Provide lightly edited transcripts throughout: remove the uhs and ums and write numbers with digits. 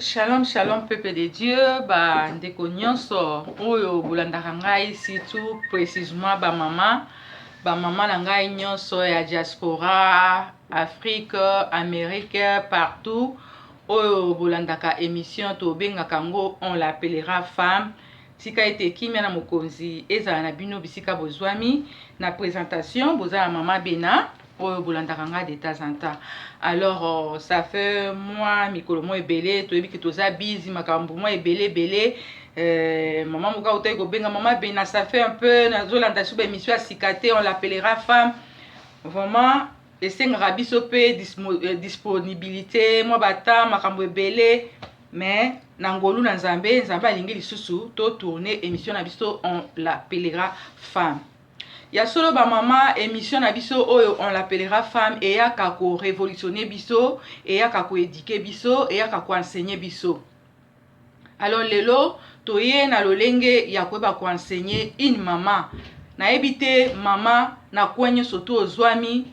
Shalom shalom peuple de Dieu, ba ndeko nyonso oyo bolandaka ngai, surtout précisément ba mama, ba mama na ngai nyonso ya diaspora, Afrique, Amérique, partout oyo bolandaka émission tobengaka yango On l'appellera femme. Tika ete kimia na mokonzi ezala na bino bisika bozwami. Na présentation boza na mama Bena oyo bolandaka nga de temps en temps. Alors ça fait mwa mikolo mwa ebele toyebi ke toza busy, makambo mwa ebele ebele. Mama moko autaki kobenga mama Bena, ça fait un peu nazolanda so baémission ya sika te. On l'appellera femme, vraiment esengaka biso mpe disponibilité, mwa bata makambo ebele, mais na ngolu na Nzambe, Nzambe alingi lisusu totourne émission na biso On l'appellera femme. Ya solo bamama, émission na biso oyo On l'appellera femme eyaka korévolutionne biso, eyaka koéduquer biso, eyaka koenseigner biso. Alors lelo toye na lolenge ya koyeba koenseigner une mama. Nayebi te mama na coin nyonso to ozwami,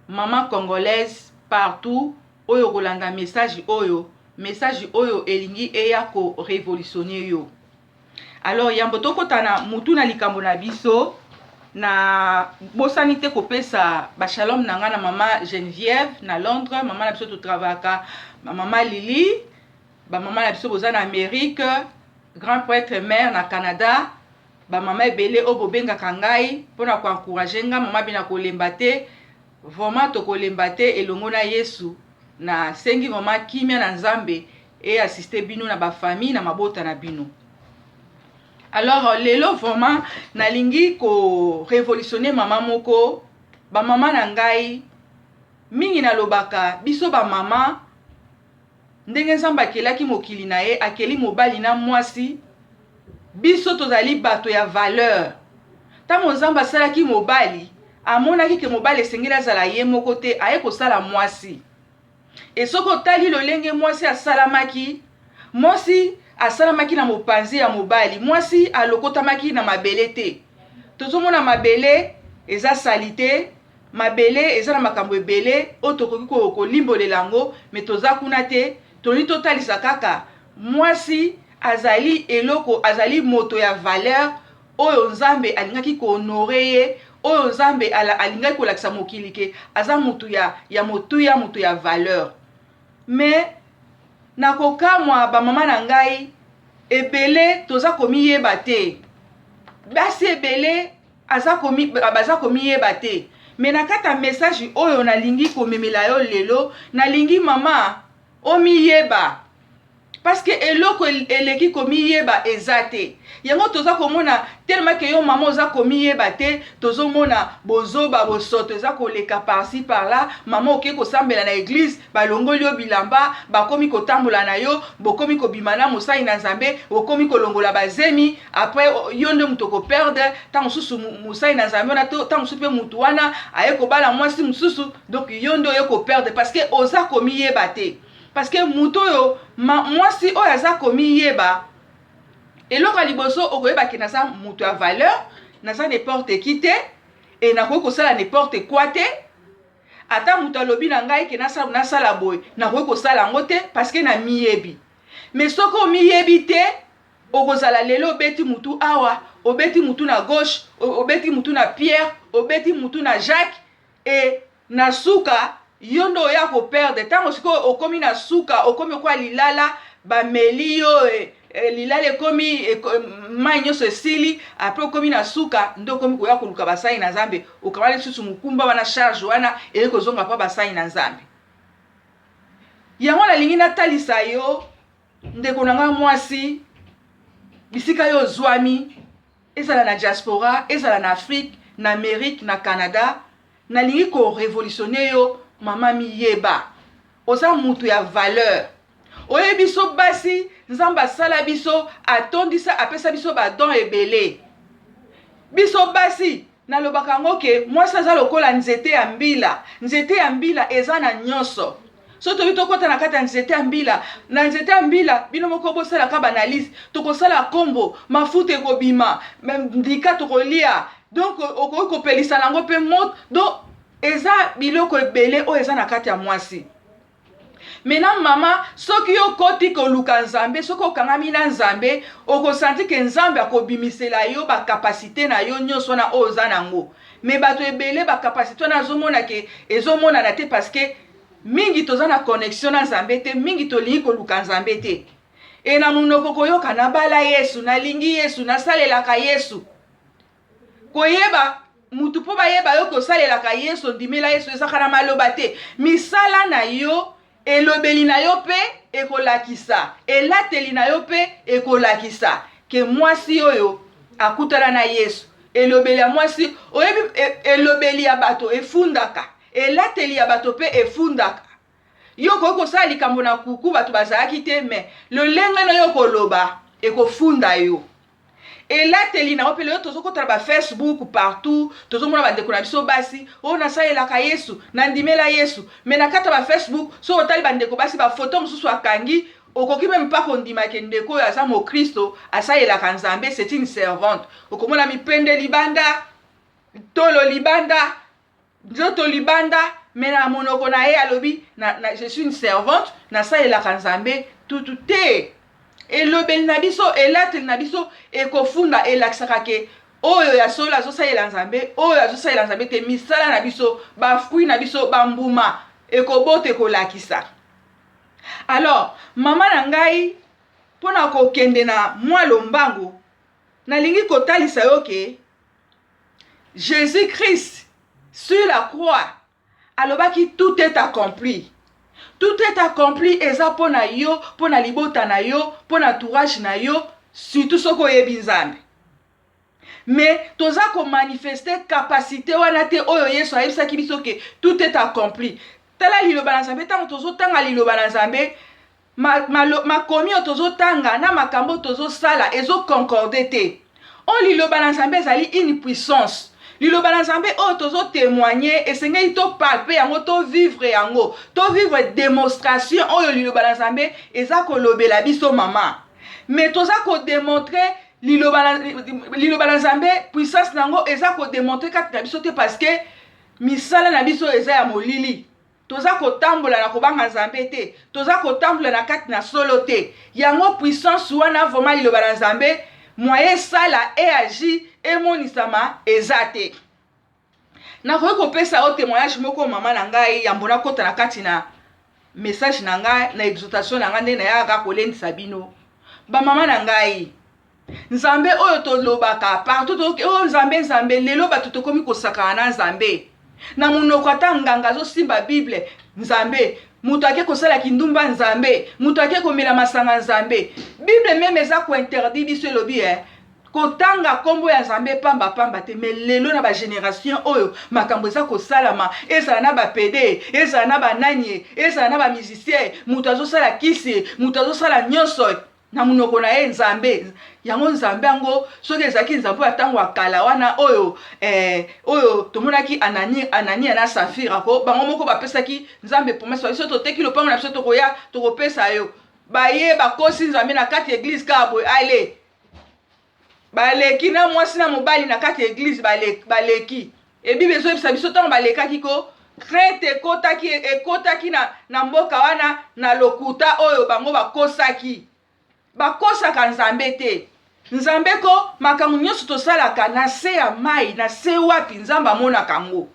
mama congolaise partout oyo kolanda message oyo, message oyo elingi eya korévolutionne yo. Alors yambo tokɔta na mutu na likambo na biso, na bosani te kopesa bashalom na ngai na mama Geneviève na Londres, mama na biso totravaka, mama Lili, bamama na biso boza na Amérique, grand prêtre mère na Canada, bamama ebele oyo bobengaka ngai mpona koencourager nga. Mama bina kolemba te, vraiment tokolemba te elongo na Yesu. Nasengi vraiment kimia na Nzambe eassiste bino na bafamille, na mabota na bino. Alors lelo vraiment nalingi korévolutionne mama moko. Bamama na ngai mingi, nalobaka biso bamama, ndenge Nzambe akelaki mokili na ye, akeli mobali na mwasi, biso tozali bato ya valeur. Ntango Nzambe asalaki mobali, amonaki ke mobali esengeli azala ye moko te, aye kosala mwasi. E soki otali lolenge mwasi asalamaki, mwasi asalamaki na mopanzi ya mobali, mwasi alokotamaki na mabele te. Tozomona mabele eza sali te, mabele eza na makambo ebele oyo tokoki kolimbolela yango, mais toza kuna te. Tolingi totalisa kaka mwasi azali eloko, azali moto ya valeur oyo Nzambe alingaki kohonorer ye, oyo Nzambe alingaki kolakisa mokili ke aza motu ya motuya, motu ya valeur. Mais nakokamwa, bamama na ngai ebele toza komiyeba te, basi ebele baza komiyeba te. Mais na kati ya message oyo nalingi komemela yo lelo, nalingi mama omiyeba, parce que eloko eleki komiyeba eza te. Yango toza komona tellement ke yo mama oza komiyeba te, tozomona bozoba, bosoto eza koleka par-ci par-là. Mama oke kosambela na église, balongoli yo bilamba, bakomi kotambola na yo, bokomi kobima na mosali na Nzambe, okomi kolongola bazemi. Après yo nde moto okoperdre. Ntango mosusu mosali na Nzambe wana, ntango mosusu mpe motu wana aye kobala mwasi mosusu, donc yo nde oye koperdre parce que oza komiyeba te. Parce que moto oyo, mwasi oyo aza komiyeba, eloko ya liboso okoyeba ke naza moto ya valeur, naza n'importe qui te e nakoki kosala n'importe quoi te. Ata moto alobi na ngai ke nasala boye, nakoki kosala yango te parce que namiyebi. Mais soki omiyebi te, okozala lelo obeti mutu awa, obeti mutu na gauche, obeti mutu na Pierre, obeti mutu na Jacques, e na suka yo nde oya koperdre. Ntango sikoyo okomi na suka, okomi okwa lilala, bameli yo lilala ekomi mai nyonso esili. Après okomi na suka nde okomi koya koluka basali na Nzambe. Okabali lisusu mokumba wana, charge wana eye kozonga mpo basali na Nzambe. Yango nalingi natalisa yo, ndeko na ngai mwasi, bisika yo ozwami, ezala na diaspora, ezala na Afrique, na Amérique, na Canada, nalingi korévolutionne yo. Mama, miyeba, oza mutu ya valeur. Oyebi biso basi, Nzambe asala biso, atondisa, apesa biso badon ebele. Biso basi, nalobaka yango ke mwasi aza lokola nzete ya mbila. Nzete ya mbila eza na nyonso. So tobi tokɔta na kati ya nzete ya mbila, na nzete ya mbila, bino moko bosalaka baanalyse, tokosala nkombo, mafuta ekobima, ndika tokolia, donc okoki kopelisa nango mpe moto. Donc eza biloko ebele oyo eza na kati ya mwasi. Maintenant mama, soki yo okoti koluka Nzambe, soki okangami na Nzambe, okosanti ke Nzambe akobimisela yo ba capacite na yo nyonso wana oyo oza na yango. Mais bato ebele ba capacite wana azomona ke ezomonana te parce que mingi toza na connexion na Nzambe te, mingi tolingi koluka Nzambe te. E na monoko koyoka nabala Yesu, nalingi Yesu, nasalelaka Yesu. Koyeba mutu mpo bayeba yo ke osalelaka Yesu, ondimela Yesu, ezalaka na maloba te. Misala na yo, elobeli na yo mpe ekolakisa, elateli na yo mpe ekolakisa ke mwasi oyo akutana na Yesu. Elobeli ya mwasi, oyebi, elobeli ya bato efundaka, elateli ya bato mpe efundaka. Yo okoki kosala likambo na kuku bato bazalaki te, mais lolenge na yo koloba ekofunda yo. Elateli na yo mpe. Lelo tozokota na bafacebook partout, tozomona bandeko na biso basi oyo nasalelaka Yesu, nandimela Yesu, mais na kati ya bafacebook, soki otali bandeko basi, bafoto mosusu akangi, okoki même pas kondima ke ndeko oyo aza mokristo, asalelaka Nzambe, c'est une servante. Okomona mipende libanda, tolo libanda, nzoto libanda, mais na monoko na ye alobi na, je suis une servante, nasalelaka Nzambe. Tutu te. Elobeli na biso, elateli na biso ekofunda, elakisaka ke oyo ya solo azosalela Nzambe, oyo azosalela Nzambe te. Misala na biso, bafruit na biso, bambuma ekobota, ekolakisa. Alors mama na ngai, mpona kokende na mwa lombango, nalingi kotalisa yo ke Jésus Christ sur la croix alobaki: "Tout est accompli." Tout est accompli eza mpo na yo, mpo na libota na yo, mpo na entourage na yo, surtout soki oyebi Nzambe. Mais toza komanifeste capacité wana te oyo Yesu ayebisaki biso ke tout est accompli. Tala liloba na Nzambe. Ntango tozotanga liloba na Nzambe, makomi oyo tozotanga na makambo oyo tozosala ezoconcorde te. Oyo liloba na Nzambe ezali une puissance. Liloba na Nzambe oyo tozotémoigne, esengeli topalpe yango, tovivre yango, tovivre démonstration oyo liloba na Nzambe eza kolobela biso, mama. Mais toza kodémontre liloba na Nzambe, puissance na yango eza kodémontre kati na biso te, parce que misala na biso eza ya molili. Toza kotambola na kobanga Nzambe te, toza kotambola na kati na solo te. Yango puissance wana vraiment, liloba na Nzambe, moyen esala, eagir, emonisama eza te. Nakoki kopesa yo témoignage moko, mama na ngai, yambo nakɔta na kati na message na ngai, na exhortation na ngai, nde nayaka kolendisa bino, bamama na ngai. Nzambe oyo tolobaka partout, oyo Nzambe, Nzambe, lelo bato tokomi kosakana na Nzambe na monoko. Ata nganga azosimba Bible, Nzambe. Moto ake kosala kindumba, Nzambe. Moto ake komela masanga, Nzambe. Bible même eza kointerdire biso, elobi kotanga nkombo ya Nzambe pambapamba te. Mais lelo na bagénération oyo, makambo eza kosalama, ezala na bapédé, ezala na banani, ezala na bamusicien, moto azosala kisi, moto azosala nyonso, na monoko na ye Nzambe. Yango Nzambe yango, soki ezalaki Nzambe ya ntango ya kala wana oyo tomonaki Anania na Safira ko, bango moko bapesaki Nzambe promesse: biso toteki lopango na biso, tokoya tokopesa yo. Baye bakosi Nzambe na kati ya église kaka boye. Ale baleki na mwasi na mobali na kati ya église, baleki. Ebible ezoyebisa biso, ntango balekaki ko, crainte ekotaki na mboka wana na lokuta oyo bango bakosaki. Bakosaka Nzambe te. Nzambe ko, makambo nyonso tosalaka na se ya mai, na se wapi, Nzambe amonaka yango.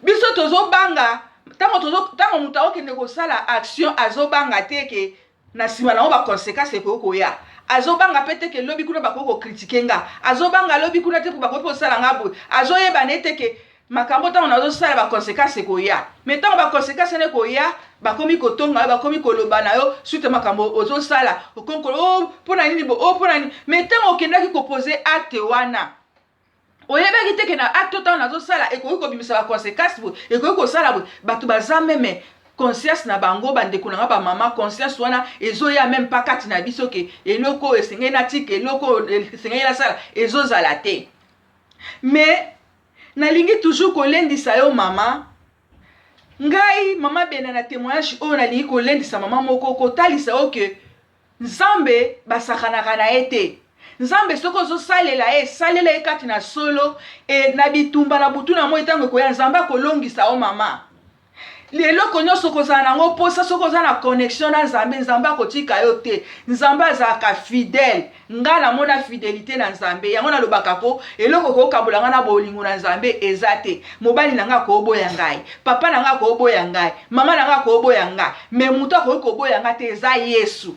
Biso tozobanga ntango moto akokende kosala action, azobanga te ke na nsima nango baconséquence ekoki koya. Azobanga mpe te ke lobi kuna bakoki kocritiquer nga. Azobanga lobi kuna te mpo bakoki kosala nga boye. Azoyeba ne te ke makambo ntango nazosala, baconséquence ekoya. Mais ntango baconséquence ene ekoya, bakomi kotonga yo, bakomi koloba na yo suite makambo ozosala. Okonkolo o mpo na nini bo, o mpo na nini. Mais ntango okendaki koposer acte wana, oyebaki te ke na acte ntango nazosala ekoki kobimisa baconséquence boye, ekoki kosala boye. Bato baza même conscience na bango, bandeko na nga bamama, conscience wana ezoya même mpa kati na biso ke eloko oyo esengeli natika, eloko oyo esengeli nasala, ezozala te. Mais nalingi toujours kolendisa yo, mama ngai, mama Bena, na témoignage oyo nalingi kolendisa mama moko, kotalisa yo ke Nzambe basakanaka na ye te. Nzambe, soki ozosalela ye, salela ye kati na solo. E na bitumba na butu na moi, ntango ekoya, Nzambe akolongisa yo, mama. Eloko nyonso okozala na yango mposa, soki oza na connexion na Nzambe, Nzambe akotika yo te. Nzambe azalaka fidèle. Nga namona fidelite na Nzambe. Yango nalobaka ko, eloko ekokabola nga na bolingo na Nzambe eza te. Mobali na nga akoboya ngai, papa na nga akoboya ngai, mama na nga akoboya nga, mais moto akoki koboya nga te eza Yesu.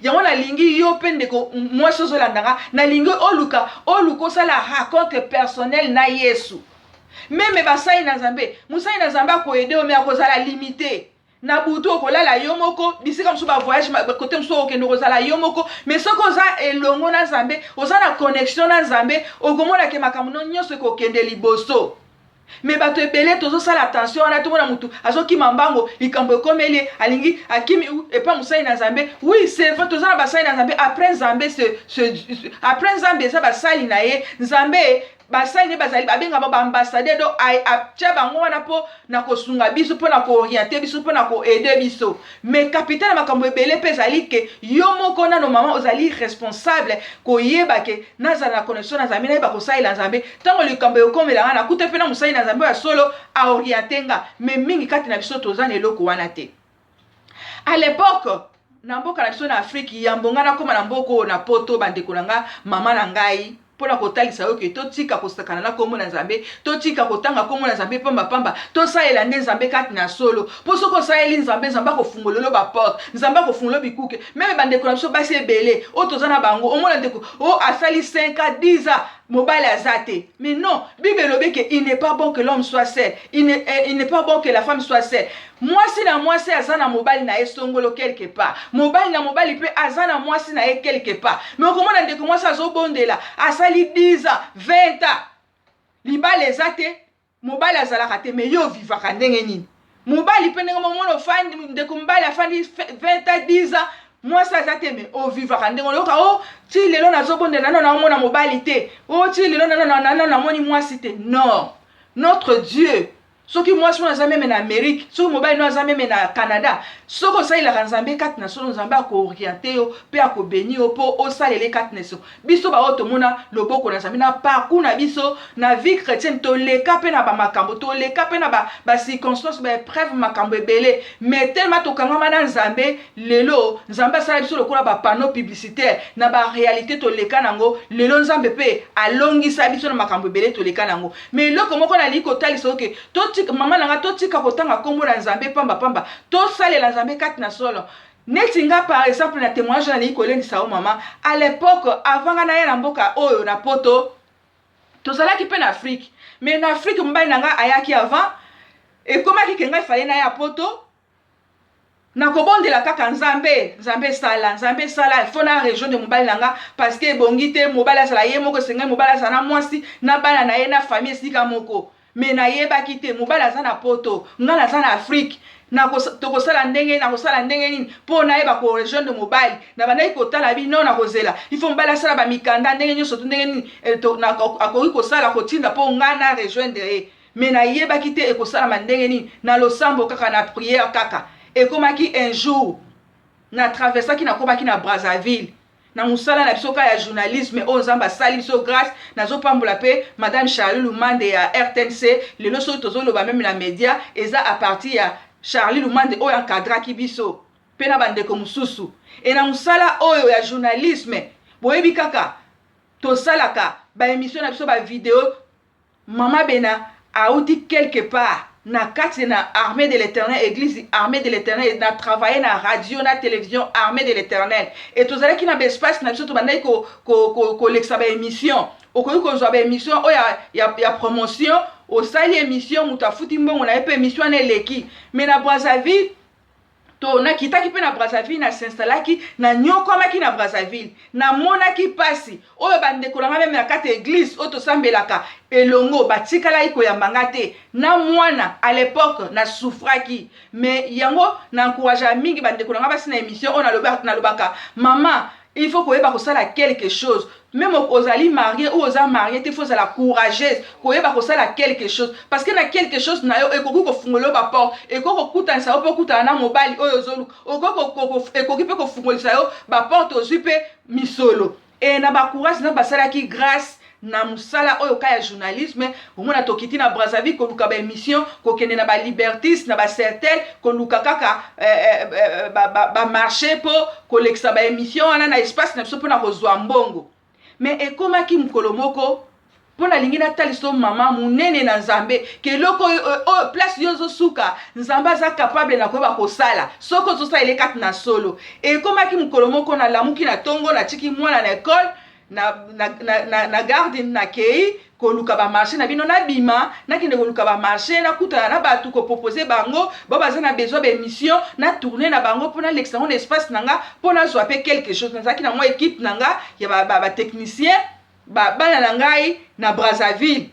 Yango nalingi yo mpe ndeko mwasi ozolanda nga, nalingi oluka oluka osala rencontre personnelle na Yesu. Meme basali na Nzambe, mosali na Nzambe akoede yo me akozala limite. Na butu okolala yo moko, bisika mosusu ba voyage kote mosusu okende okozala yo moko, mais soki oza elongo na Nzambe, oza na connexion na Nzambe, okomona ke makambo no nyonso ekokende liboso. Mais bato ebele tozosala attention wana, tomona mutu azokima mbango, likambo ekomeli ye, alingi akimi epa mosali na Nzambe. Oui, c'est vrai, toza na basali na Nzambe. Après Nzambe, après Nzambe eza basali na ye. Nzambe basali nde bazali babenga bango baambassadeur, donc atia bango wana mpo na kosunga biso, mpo na koorienter biso, mpo na koaider biso. Mais capitaine ya makambo ebele mpe ezali ke yo moko nano mama ozali responsable koyeba ke nazala na connexion na Nzambe, nayeba kosalela Nzambe. Ntango likambo ekomelanga, nakuta mpe na mosali na Nzambe oyo ya solo aorienter nga. Mais mingi kati na biso toza na eloko wana te. À l'époque, na mboka na biso na Afrique, yambo ngai nakóma na mboka oyo na Poto, bandeko na nga, mama na ngai, mpona kotalisa yo ke totika kosakana na nkombo na Nzambe, totika kotanga nkombo na Nzambe pambapamba, tosalela nde Nzambe kati na solo. Mpo soki osaleli Nzambe, Nzambe akofungolela baporte, Nzambe akofungolela bikuke. Même bandeko na biso basi ebele oyo toza na bango, omona ndeko oyo asali 5 ans, 10 ans, mobali aza te. Mais non, Bible elobi ke il n'est pas bon que l'homme soit seul, il n'est pas bon que la femme soit seule. Mwasi na mwasi aza na mobali na ye songolo quelque part, mobali na mobali mpe aza na mwasi na ye quelque part. Mais okomona ndeko mwasi azobondela, asali 10 ans, 20 ans, libala eza te, mobali azalaka te. Mais yo ovivaka ndenge nini? Mobali mpe ndenge momona ofandi, ndeko mobali afandi 20 ans, 10 ans, mwasi aza te, mais ovivaka ndenge oyoka o ti lelo nazobondela, nano naomona mobali te, o ti lelo nano namoni mwasi te. Non, notre Dieu, soki mwasi wana aza même na Amérique, soki mobali no aza même na Canada, soki osalelaka Nzambe kati na solo, Nzambe akoorienter yo mpe akobénir yo mpo osalele kati na eso. Biso baoyo tomona loboko na Nzambe na parcours na biso na vie chrétienne, toleka mpe na bamakambo, toleka mpe na bacirconstance, baépreuve, makambo ebele, mais tellement tokangama na Nzambe, lelo Nzambe asala biso lokola bapanneau publicitaire na baréalité toleka nango. Lelo Nzambe mpe alongisa biso na makambo ebele toleka nango. Mais eloko moko nalingi kotalisa oke, totika, mama na nga, totika kotanga nkombo na Nzambe pambapamba, tosalela Nzambe kati na solo. Neti nga par exemple, na témoignage nalingi kolendisa yo mama, à l'époque avant nga naya na mboka oyo na Poto, tozalaki mpe na Afrique. Mais na Afrique, mobali na nga ayaki avant. Ekomaki ke ngai fallait naya Poto, nakobondela kaka Nzambe, Nzambe esala, Nzambe esala, faut na rejoindre mobali na nga, parce que ebongi te mobali azala ye moko, esengai mobali azala na mwasi na bana na ye na famille esika moko. Mais nayebaki te, mobali aza na Poto, ngai naza na Afrique, tokosala ndenge, nakosala ndenge nini mpo nayeba korejoindre mobali? Na bandaki kotala bino, na kozela, il faut mobali asala bamikanda ndenge nyonso to ndenge nini akoki kosala kotinda mpo ngai na rejoindre ye. Mais nayebaki te ekosalama ndenge nini. Na losambo kaka, na prière kaka, ekomaki un jour na traversaki, nakomaki na Brazzaville na mosala na biso kaka ya journalisme oyo Nzambe asali biso grâce. Nazopambola mpe madame Charlie Lumande ya RTNC. Lelo soki tozoloba même na média, eza à partir ya Charlie Lumande oyo encadraki biso mpe na bandeko mosusu. E na mosala oyo ya journalisme, boyebi kaka tosalaka baémission na biso, bavideo. Mama Bena auti quelque part na kati na Armée de l'Éternel, église Armée de l'Éternel. Na travaille na radio, na télévision Armée de l'Éternel, e tozalaki na baespace na biso, tobandaki kolekisa baémission. Okoki kozwa baémission oyo ya promotion, osali émission, moto afuti mbongo na ye mpe émission wana eleki. Mais na Brazzaville, to nakitaki mpe na Brazzaville, nasinstallaki, nanyokwamaki na Brazzaville, namonaki mpasi oyo bandeko na nga même na kati ya église oyo tosambelaka elongo batikalaki koyamba nga te na mwana. À l'époque nasouffraki, mais yango na encourageaka mingi bandeko na nga basi na émission oyo. Nalobaka, mama, il faut koyeba kosala quelque chose. Même ozali marié ou oza marié te, faut ozala courageuse koyeba kosala quelque chose, parce que na quelque chose na yo ekoki kofungola yo baporte, ekoki kokutanisa yo mpe okutana na mobali oyo ozoluka, ekoki mpe kofungolisa yo baporte, ozwi mpe misolo. E na bacourage na basalaki grâce. Na mosala oyo ka ya journalisme, omona tokiti na Brazzaville koluka ba émission, kokende na ba Libertis, na ba Sertel, koluka kaka ba marché mpo kolekisa ba émission wana na espace na biso mpona kozwa mbongo. Mais ekomaki mokolo moko, mpo nalingi natalisa mama monene na Nzambe ke eloko oyo, place yo ozosuka, Nzambe aza capable na koyeba kosala soki ozosala kati na solo. Ekomaki mokolo moko, nalamuki na ntongo, natiki mwana na ekole na garde, nakei koluka bamarché na bino. Nabima, nakende koluka bamarché, nakutana na bato, kopropose bango bao baza na besoin baémission, natourne na bango mpo nalekisa yango na espace na nga, mpo nazwa mpe quelque chose. Nazalaki na mwa équipe na nga ya batechnicien, bana na ngai na Brazzaville,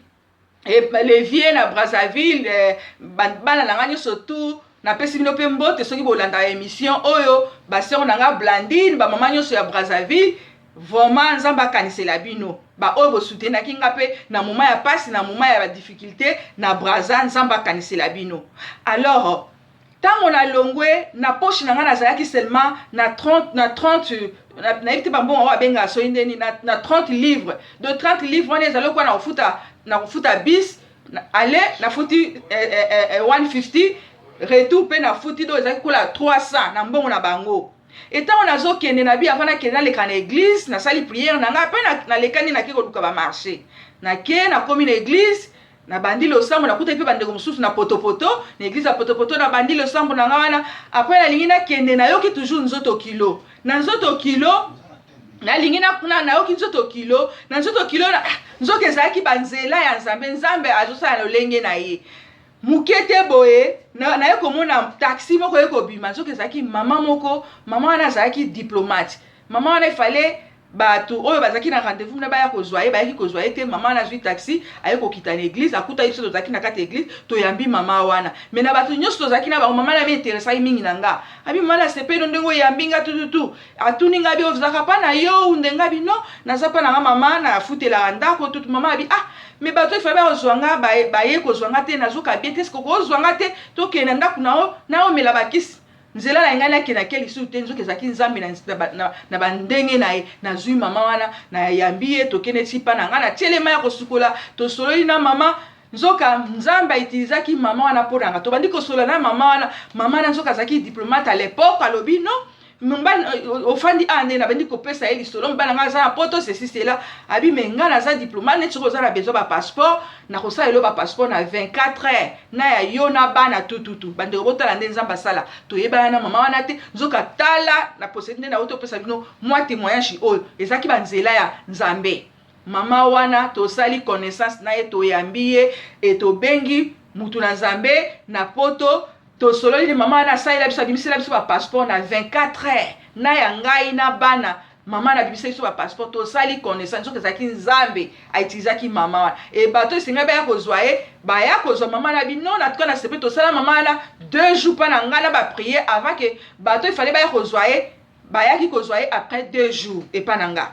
levier na Brazzaville, bana na ngai nyonso tu, napesi bino mpe mbote soki bolandaka émission oyo, basœur na nga Blandine, bamama nyonso ya Brazzaville. Vraiment, Nzambe akanisela bino baoyo bosoutenaki nga mpe na moment ya pasi, na moment ya badifficulté na Braza. Nzambe akanisela bino. Alors, ntango nalongwe, na poche na ngai nazalaki seulement na 30, na 30, nayebi te bambongo oyo babengaka soki ndeni, na 30 livre. De 30 livre wana ezali okwa na kofuta bis aller, nafuti 150, retour mpe nafuti, do ezalaki kola 300 na mbongo na bango. Etango nazokende na bi, avant nakende, naleka na église, nasali prière na ngai mpe nalekani, nake koluka bamarché. Nake, nakomi na église, nabandi losambo, nakutaki mpe bandeko mosusu na potopoto, na église ya Potopoto. Nabandi losambo na ngai wana. Après, nalingi nakende, nayoki toujours nzoto kilo, na nzoto kilo, nalingi nayoki nzoto kilo, na nzoto kilo. Nzoka ezalaki banzela ya Nzambe. Nzambe azosala lolenge na ye moke te. Boye naye komona taxi moko ye kobima. Nzoka ezalaki mama moko. Mama wana azalaki diplomate. Mama wana efale bato oyo bazalaki na rendez-vous na baya kozwa ye, bayaki kozwa ye te. Mama wana azwi taxi, aye kokita na église, akutaki biso tozalaki na kati ya église. Toyambi mama wana. Mais na bato nyonso tozalaki na bango, mama na mi interesaki mingi na nga. Abi: "Mama, nasepeli ndenge oyambi nga." Tututu atuni nga bi: "Ozalaka mpa na yo ndenge?" Abi: "Non, naza mpa na nga, mama, nafutelaka ndako." Tutu mama abi: "Ah, mais bato efale bakozwa nga, baye kozwa nga te, nazoka bien te. Sikoyo kozwa nga te, tokende na ndako na yo, naomela bakisi." Nzela na ngai nakendake lisusu te. Nzoki ezalaki Nzambe na bandenge na ye. Nazwi mama wana, nayambi ye, tokende ti mpa na ngai, natielema ya kosukola, tosololi na mama. Nzoka Nzambe autilisaki mama wana mpo na nga. Tobandi kosolola na mama wana. Mama wana nzoka azalaki diplomate à l'époque. Alobi: "Non, mobali ofandi awa nde?" Nabandi kopesa ye lisolo: "Mobali na ngai aza na Poto, ceci, cela." Abi: "Mais ngai naza diplomate, neti soki oza na besoin bapasseport, nakosala elo bapasseport na 24 heures, na ya yo na bana." Tututu, bandeko, botala nde Nzambe asala. Toyebana na mama wana te. Nzoka tala na posedi nde nauti opesa bino mwa témoignage oyo ezalaki banzela ya Nzambe. Mama wana tosali connaissance na ye, toyambi ye e tobengi mutu na Nzambe na Poto, tosololi ni mama wana. Asalela biso, abimisela biso bapasseport na 24 heures, na ya ngai na bana. Mama na abimisa biso bapasseport, tosali connaissance. Soki ezalaki Nzambe autilisaki mama wana. E bato esengai baya kozwa ye, baya kozwa mama na bino. Na tuka na sepe, tosala mama wana 2 jours mpa na ngai na baprière avant ke bato efale baya kozwa ye. Bayaki kozwa ye après 2 jours epa na nga,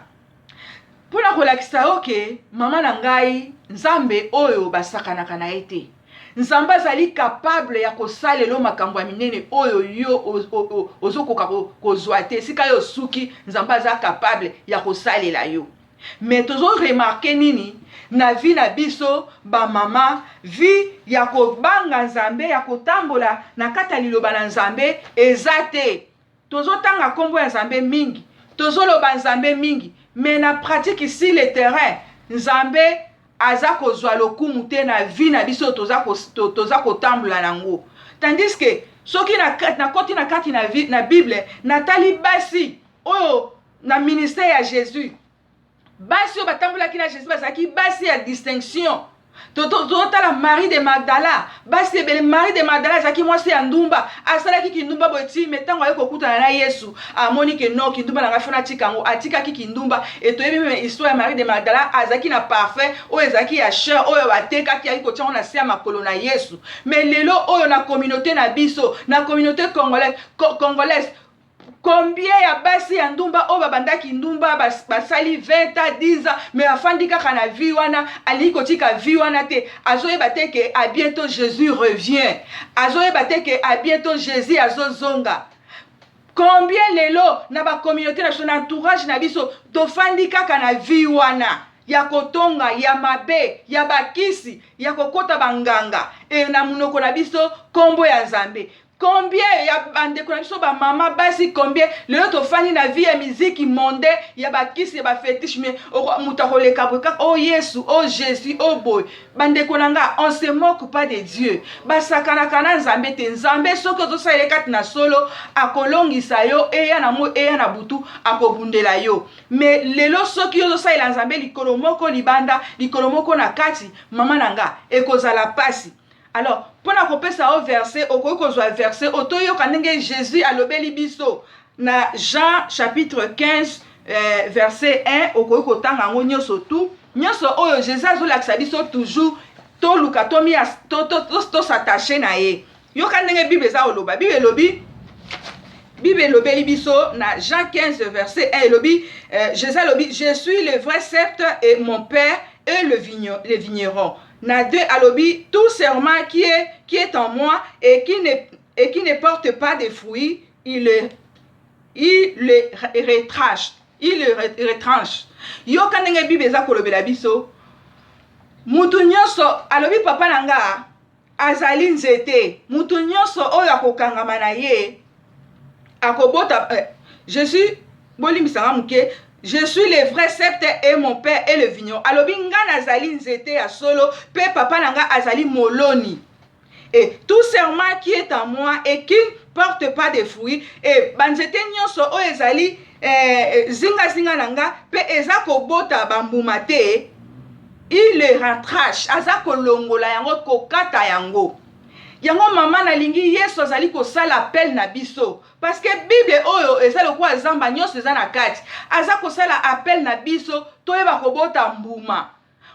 mpona kolakisa yo ke mama na ngai, Nzambe oyo basakanaka na ye te. Nzambe azali capable ya kosalela makambo ya minene oyo yo ozokoka kozwa te. Esika yo osuki, Nzambe aza capable ya kosalela yo. Mais tozoremarquer nini na vie na biso bamama? Vie ya kobanga Nzambe, ya kotambola na kati ya liloba na Nzambe eza te. Tozotanga nkombo ya Nzambe mingi, tozoloba Nzambe mingi, mais na pratique, sur le terrain, Nzambe aza kozwa lokumu te na vie na biso toza kotambola nango. Tandis que soki nakoti na kati na Bible, natali basi oyo na ministère ya Jésus, basi oyo batambolaki na Jésus, bazalaki basi ya distinction. Totala Marie de Magdala, basi ebele. Marie de Magdala azalaki mwasi ya ndumba, asalaki kindumba boye ti mais ntango aye kokutana na Yesu, amoni ke non, kindumba na ngai fona atika yango. Atikaki kindumba. E toyebi même histoire ya Marie de Magdala. Azalaki na parfum oyo ezalaki ya cher, oyo batekaki, ayaki kotia yango na se ya makolo na Yesu. Mais lelo oyo na communauté na biso, na communauté congolaise, combien ya basi ya ndumba oyo babandaki ndumba, basali 20 ans, 10 ans, mais afandi kaka na vie wana, alingi kotika vie wana te? Azoyeba te ke à bientôt Jésus revient, azoyeba te ke à bientôt Jésus azozonga. Combien lelo na bacommunauté na biso, na entourage na biso, tofandi kaka na vie wana? ya kotonga, ya mabe, ya bakisi, ya kokota banganga, e na monoko na biso nkombo ya Nzambe. Combien ya bandeko na biso bamama basi, combien lelo tofandi na vie ya miziki monde, ya bakisi, ya bafétiche, mais moto akoleka boye kaka: "O oh Yesu, o oh Jésus, o oh boye." Bandeko na nga, on se moque pas de Dieu. Basakanaka na Nzambe te. Nzambe, soki ozosalela kati na solo, akolongisa yo. Eya na moi, eya na butu, akobundela yo. Mais lelo, soki ozosalela Nzambe likolo moko libanda, likolo moko na kati, mama na nga, ekozala pasi. Alors, mpona kopesa yo verset, okoki kozwa verset oyo, toyoka ndenge Jésus alobeli biso na Jean chapitre 15, verset 1. Okoki kotanga yango nyonso tu. Nyonso oyo Jésus azolakisa biso, toujours toluka tos'attacher na ye. Yoka ndenge Bible eza koloba. Bible elobi, Bible elobeli biso na Jean 15 verset 1, elobi, Jésus alobi: "Je suis le vrai cep et mon Père est le vigneron." Na 2 alobi: "Tout sarment qui est en moi et qui ne porte pas de fruits, il le retranche, il le retranche." Yoka ndenge Bible eza kolobela biso. Mutu nyonso, alobi, papa na nga azali nzete, mutu nyonso oyo akokangama na ye akobota. Jésus, bolimbisanga moke. "Je suis le vrai cep et mon Père est le vigneron." Alobi: "Nga nazali nzete ya solo, mpe papa na nga azali moloni." "Et tout sarment qui est en moi et qui ne porte pas de fruits", et banzete nyonso oyo ezali zingazinga na nga mpe eza kobota bambuma te, "il le retranche", aza kolongola yango, kokata yango. Yango, mama, nalingi, Yesu azali kosala appel na biso, parce que Bible oyo eza lokola zamba, nyonso eza na kati. Aza kosala appel na biso toyeba kobota mbuma.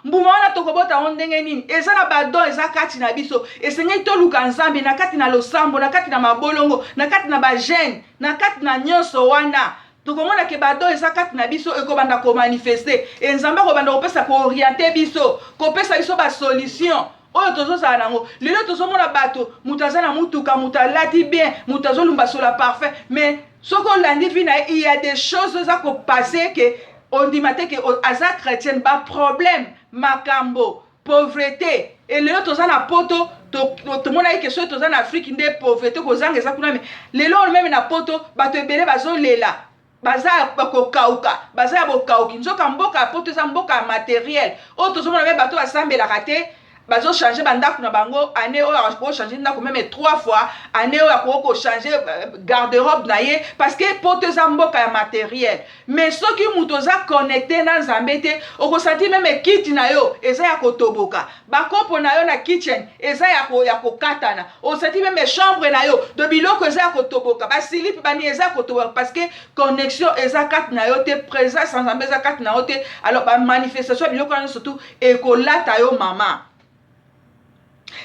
Mbuma wana tokobota yango ndenge nini? Eza na badon, eza kati na biso. Esengeli toluka Nzambe na kati na losambo, na kati na mabolongo, na kati na bajeûne, na kati na nyonso wana. Tokomona ke badon eza kati na biso ekobanda komanifester e Nzambe akobanda kopesa, koorienter biso, kopesa biso basolution oyo tozozala nango. Lelo tozomona bato, moto aza na mutuka, moto alati bien, moto azolumba sola parfait, mais soki olandi vie na ye, il y a des choses eza kopasser ke ondima te ke aza chrétienne. Baproblème, makambo, pauvreté. Elelo toza na Poto, tomonaki ke soki toza na Afrique nde pauvreté, kozanga eza kuna, mais lelo oyo même na Poto bato ebele bazolela, baza ya kokauka, baza ya bokauki. Nzoka mboka ya Poto eza mboka ya matériel. Oyo tozomona même bato basambelaka te, bazochanger bandako na bango. Année oyo akochanger ndako même trois fois, année oyo akoki kochanger garde-robe na ye, parce que Poto eza mboka ya matériel. Mais soki moto oza connecté na Nzambe te, okosentir même kiti na yo eza ya kotoboka, bakopo na yo na kitchen eza ya kokatana, osentir même chambre na yo de biloko eza ya kotoboka, basilipe bani eza ya kotoboka, parce que connexion eza kati na yo te, présence ya Nzambe eza kati na yo te. Alors bamanifestation ya biloko wana surtout ekolata yo, mama.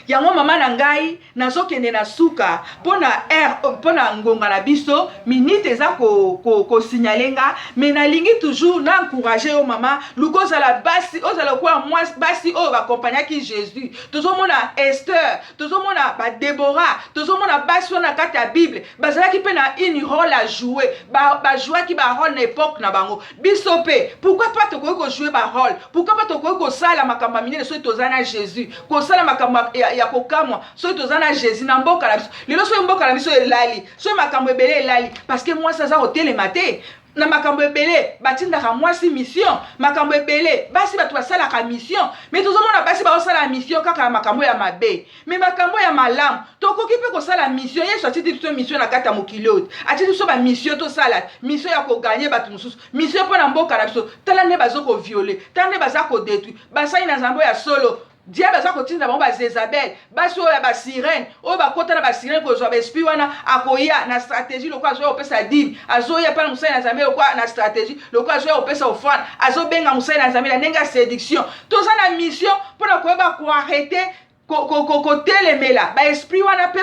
Yango, mama na ngai, nazokende na suka mpo na heure, mpo na ngonga na biso, minute eza kosignaler ko, ko nga. Mais nalingi toujours na encourager yo, mama. Luka ozala basi, ozala lokola mwasi, basi oyo baaccompagnaki Jésus. Tozomona Ester, tozomona baDebora, tozomona basi oyo na kati ya Bible bazalaki mpe na une rôle à jouer, bajouaki ba barôle na époque na bango. Biso mpe, pourquoi pas tokoki kojouer barôle? Pourquoi pas tokoki kosala makambo ya minene soki toza na Jésus, kosala makambo ya kokamwa soki toza na Jésus na mboka na biso? Lelo soki mboka na biso elali, soki makambo ebele elali, parce que mwasi aza kotelema te na makambo ebele. Batindaka mwasi mission, makambo ebele, basi bato basalaka mission, mais tozomona basi bazosala mission kaka ya makambo ya mabe. Mais makambo ya malamu, tokoki mpe kosala mission. Yesu atindi biso mission na kati ya mokili oyo, atindi biso bamission. Tosala mission ya kogagner bato mosusu, mission mpo na mboka na biso. Tala nde baza kovioler, tala nde baza kodétruire basali na Nzambe ya solo. Diable aza kotinda bango bazezabel, basi oyo ya basirène, oyo bakota na basirène kozwa baesprit wana. Akoya na stratégie lokola azoya kopesa dîme, azoya mpa na mosali na Nzambe lokola na stratégie lokola azoya kopesa offrande, azobenga mosali na Nzambe na ndenge ya séduction. Toza na mission mpona koyeba koarrêter, kotelemela baesprit wana mpe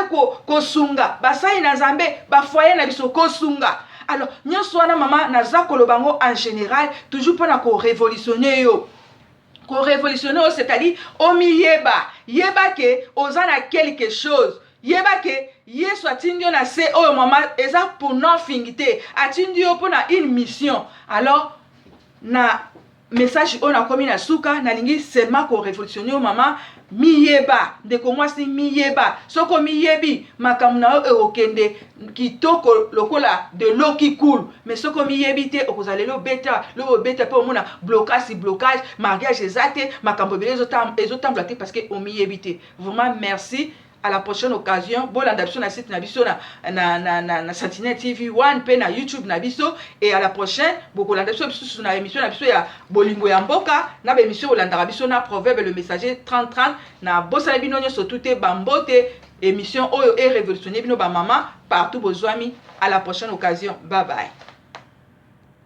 kosunga basali na Nzambe, bafoyer na biso, kosunga. Alors nyonso wana, mama, naza koloba yango en général, toujours mpona korévolutionner yo, korévolutionner oyo, c'est-à-dire omiyeba, yeba ke oza na quelque chose, yeba ke Yesu atindi yo na se oyo, mama, eza pour nothing te, atindi yo mpona une mission. Alors na Message oyo nakomi na suka, nalingi seulement korévolutionner yo mama. Miyeba, ndeko mwasi, miyeba. Soki omiyebi, makambo na yo ekokende kitoko lokola de l'eau qui coule. Mais soki omiyebi te, okozala lelo obeta, lobi obeta, mpe omona blocage, blocage, mariage eza te, makambo ebele ezotambola te, parce que omiyebi te. Vraiment merci, à la prochaine occasion. Bolanda biso na site na biso na Sentinelle TV 1 mpe na YouTube na biso. Et à la prochaine, bokolanda biso lisusu na émission na biso ya Bolingo ya Mboka, na baémission bolandaka biso na Proverbe le Messager 3030. Na bosala bino nyonso tu te, bambote. Émission oyo erévolutionner bino bamama partout bozwami. À la prochaine occasion, bye bye.